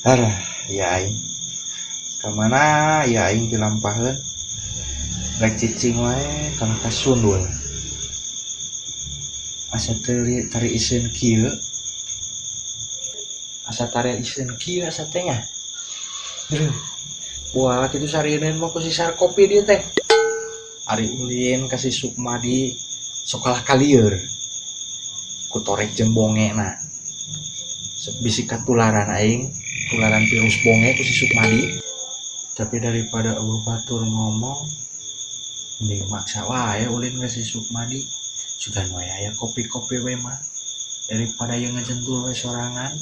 Arah, ya aing. Kamana ya aing dilampaheun? Rek cicing wae kana kasundul. Asa teu tari iseun kieu. Asa tari iseun kieu asa teh nya. Aduh. Wah, kitu sarieun mah ku si Sarkopi dieu teh. Ari ulin ka si Sukmadi sok kalah kalieur. Ku torek jeung bongena. Sok bisi katularan aing, tularan virus bonge ku si Sukmadi. Tapi daripada eueuh batur ngomong, mending maksa wae ulin ka si Sukmadi. Sugan wae aya kopi-kopi we mah. Daripada yang ngejentul we sorangan.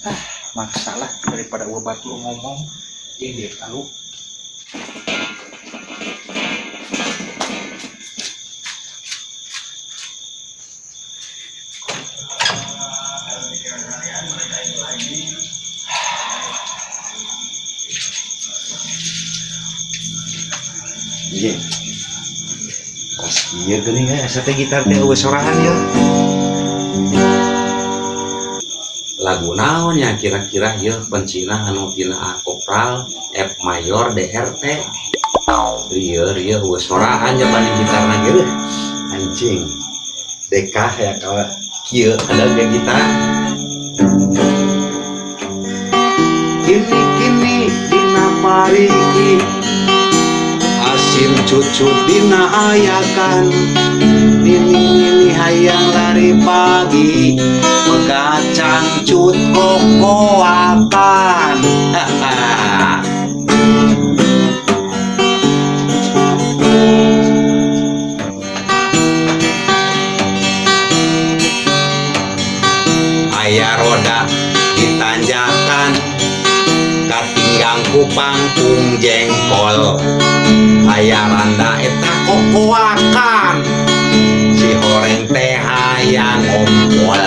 Ah, maksa lah daripada eueuh batur ngomong. Jeung dia kalu. Iya. Kos kieu geuning asa teh gitar teh eueuh sorangan ieu. Lagu naon nya kira-kira ieu bencina anu tina A kopral F mayor DRT. Rieu rieu eueuh sorangan nya bani gitarna ge leuh. Anjing. Dekah ya kawa kieu ada ge gitar. Kini-kini dina pariki asin cucu dina ayakan, nini-nini hayang lari pagi pegacan cut kokoakan. Aya roda ditanjakan katinggang ku pangkung jengkol, aya randa eta kokoakan si horeng teh hayang ngompol.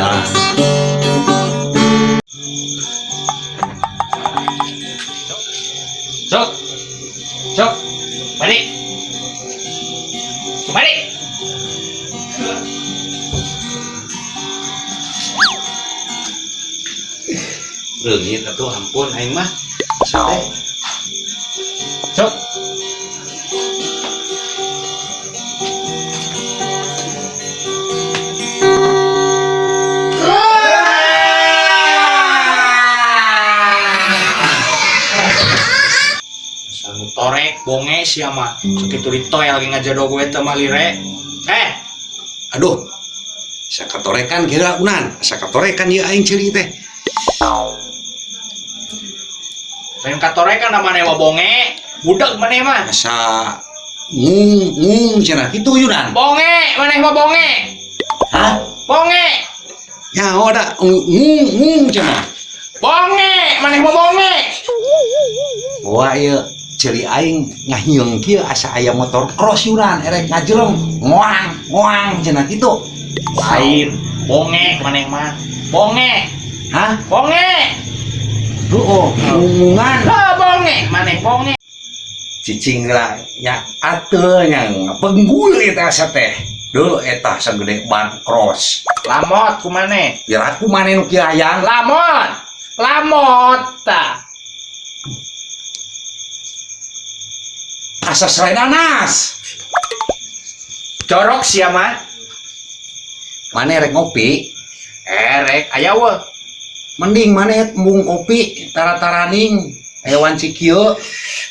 Sok, sok, balik, balik. Reungit atuh ampun aing mah. Sate. Sok. Asal torek bonge sia mah. Sakitu ditoel ge ngajado gue teh mah lire. Aduh. Sakatorekan kira unan, sakatorekan ieu aing ceuli teh. Lain katorekan maneh mah bonge, budak maneh mah. Asa ngung ngung cenah kitu yunan. Bonge, maneh mah bonge. Hah? Bonge. Ya da ngung ngung cenah. Bonge, maneh mah bonge. Wah ieu ceuli aing ngahiung kieu asa aya motor cross yunan erek ngajereng ngoang ngoang cenah kitu. Lain, bonge maneh mah. Bonge. Hah? Bonge. Duh, ngungungan. Ah, bonge, maneh bonge. Cicing lah nya ateul nya penggul eta asa teh. Dulu eta sagede ban cross. Lamot ku maneh. Biar aku maneh nu kieu hayang. Lamot. Lamot ta. Asa selain nanas. Jorok sia mah. Maneh rek ngopi? Rek aya weuh. Mending maneh embung kopi tara-taraning hewan cikieu.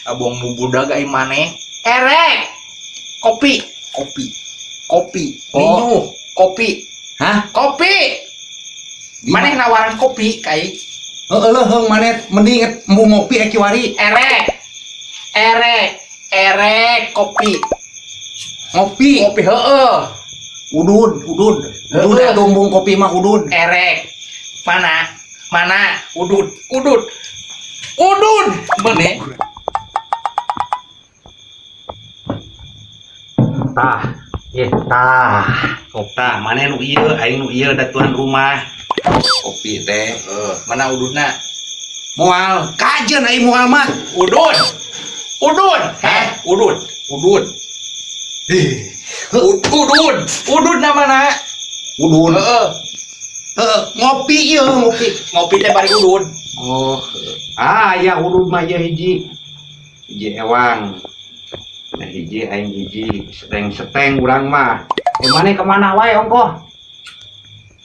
Abong nu budak ai maneh. Erek. Kopi, kopi. Kopi. Oh, Minum. Kopi. Hah? Kopi. Maneh nawaran kopi kai. Heeh leuheung maneh mending embung ngopi ek kiwari. Erek. Erek. Erek kopi. Ngopi. Kopi heeh. Udud, udud. Udud atuh embung kopi mah udud. Erek. Mana? Mana? Udud, udud. Udud. Maneh. Tah, tah. Tah, maneh nu ieu, aing nu ieu da tuan rumah. Kopi teh. Heeh, mana ududna? Moal, kajeun aing moal mah. Udud. Udud. Hah? Udud. Udud. Udud. Udud na mana? Udud. Heeh. Heeh, ngopi ieu, ngopi. Ngopi teh bari udud. Oh, ah ya udud mah ieu hiji. Hiji ewang. Nah hiji aing hiji, seteng-seteng urang mah. Eh maneh kemana wae ongkoh?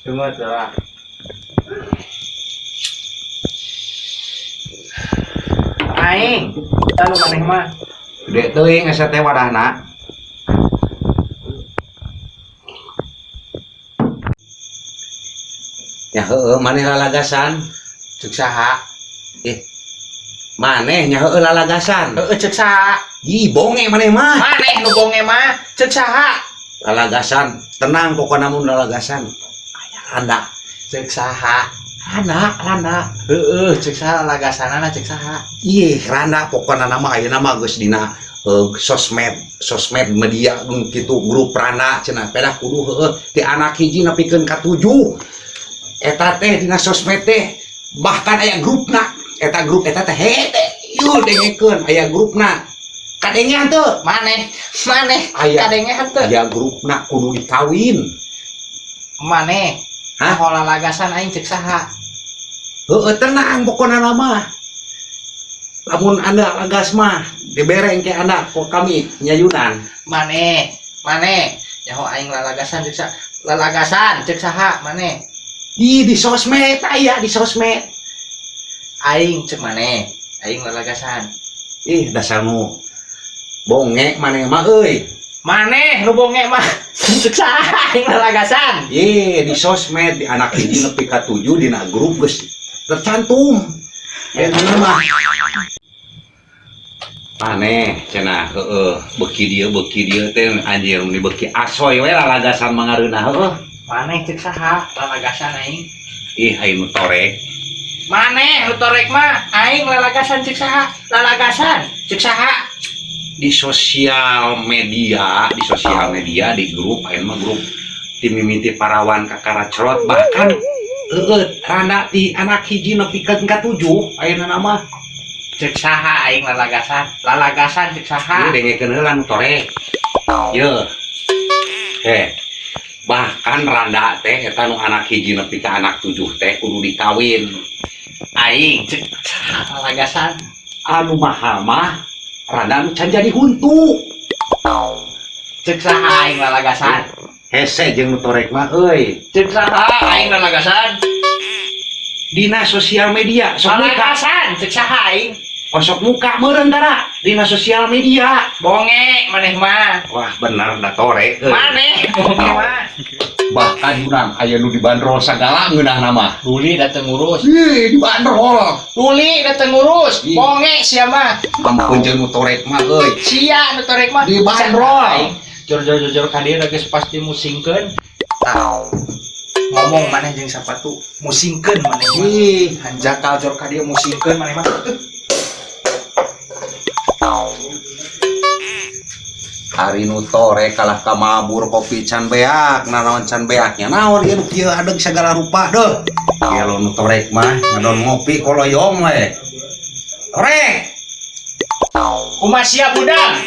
Cuma lah. Aing, tanu maneh mah. Gede teuing asa teh wadahna. Ya heueuh maneh lalagasan. Cek saha? Maneh nya heueuh lalagasan. Heueuh cek saha? Ih bonge maneh mah. Maneh nu bonge mah cek saha? Lalagasan, tenang pokona mun lalagasan. Aya randa. Cek saha? Randa, randa. Heueuh cek saha lalagasanana cek saha? Ih, randa pokona nama ayeuna mah geus dina sosmed media kitu grup randa cenah pedah kudu heueuh ti anak hiji nepikeun ka 7. Eta teh dina sosmed teh bahkan aya grupna. Eta grup eta teh hede yeuh dengekeun aya grupna. Kadengean teu? Maneh, maneh Aya. Kadengean teu? Aya grupna kudu dikawin. Maneh. Hah? Nyaho lalagasan aing cek saha? Heueuh tenang pokona mah. Lamun anda lagas mah dibere engke anda kok kami nyayunan. Maneh, maneh nyaho aing lalagasan cek saha? Lalagasan cek saha maneh? Ih di sosmed aya di sosmed. Aing cek maneh, aing lalagasan. Ih dasar nu bonge maneh mah euy. Maneh nu bonge mah cek saha aing lalagasan? Ih di sosmed di anak hiji nepi ka 7 dina grup geus tercantum. Ya mah. Maneh cenah heueuh beuki dieu teh anjir mun beuki asoy we lalagasan mangareunah heueuh. Maneh cek saha lalagasan aing? Ih aing nu torek. Maneh nu torek mah aing lalagasan cek saha? Lalagasan cek saha? Di sosial media, di grup aing mah grup tim mimiti parawan kakaracrot bahkan heueuh randa ti anak hiji nepikeun ka 7 ayeuna mah. Cek saha aing lalagasan? Lalagasan cek saha? Ieu dengekeun heula nu torek. Yeuh. Bahkan randa teh eta nu anak hiji nepi ka anak 7 teh kudu dikawin. Aing cek saha lalagasan? Anu mahal mah randa nu can jadi huntu. Cek saha aing lalagasan? Hese jeung nu torek mah euy. Cek saha aing lalagasan? Dina sosial media sok muka. Lalagasan cek saha aing? Oh, sok muka meureun tara dina sosial media. Bonge maneh mah. Wah bener da torek euy. Maneh bonge mah. Bahkan urang aya nu dibanderol sagala ngeunahna mah. Duli dateng ngurus. Ih dibanderol. Duli dateng ngurus. Bonge sia mah. Ampun jeung nu torek mah euy. Sia nu torek mah. Dibanderol. Jor-jor-jor ka dieu geus pasti musingkeun. Tah. Ngomong maneh jeung sapatu musingkeun maneh mah. Ih, hanjakal jor ka dieu musingkeun maneh mah. Ari nu torek kalah ka mabur kopi can beak, nanaon can beaknya naon ieu nu kieu adeg sagala rupa deuh. Ieu nu torek mah ngadon ngopi koloyong we. Torek. Kumaha sia budak?